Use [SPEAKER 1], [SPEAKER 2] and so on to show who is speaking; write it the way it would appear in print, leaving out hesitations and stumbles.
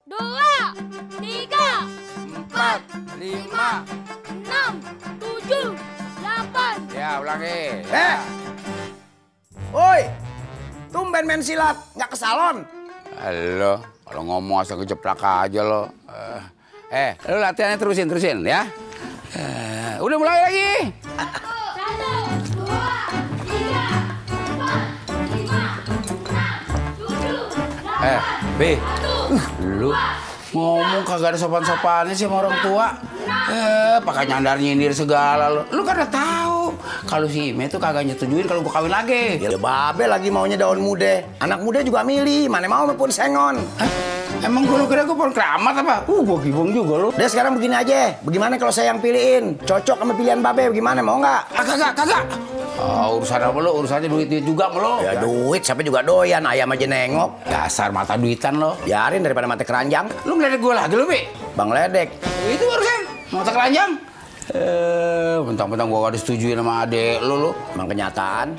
[SPEAKER 1] 2, 3,
[SPEAKER 2] 4, 5.
[SPEAKER 1] 6, 7, 8.
[SPEAKER 2] Ya, ulangi.
[SPEAKER 3] Woi, tumben main silat, nggak ke salon.
[SPEAKER 2] Halo, kalau ngomong asal kejeplak aja lo. Lu latihannya terusin ya. Udah mulai lagi.
[SPEAKER 1] 1, 2, 3, 4, 5, 6, 7, 8.
[SPEAKER 2] B, lu ngomong kagak ada sopan-sopannya sih sama orang tua. Pakai nyindir segala lo. Lu kan udah tahu kalau si Ime tuh kagak nyetujuin kalau gua kawin lagi.
[SPEAKER 3] Ya babe lagi maunya daun muda. Anak muda juga milih, mana mau pun sengon.
[SPEAKER 2] Emang gua kira gua pohon keramat apa? Gua gibong juga lu.
[SPEAKER 3] Udah sekarang begini aja, bagaimana kalau saya yang pilihin? Cocok sama pilihan babe, gimana mau nggak?
[SPEAKER 2] Kagak. Urusan apa lo? Urusannya duit juga lo.
[SPEAKER 3] Ya duit, siapa juga doyan, ayam aja nengok.
[SPEAKER 2] Dasar mata duitan lo.
[SPEAKER 3] Biarin daripada mata keranjang.
[SPEAKER 2] Lu ngeledek gua lagi lo, Bi?
[SPEAKER 3] Bang Ledek.
[SPEAKER 2] Itu barusan mata keranjang. Mentang-mentang gua gak disetujuin sama adek lu.
[SPEAKER 3] Emang kenyataan.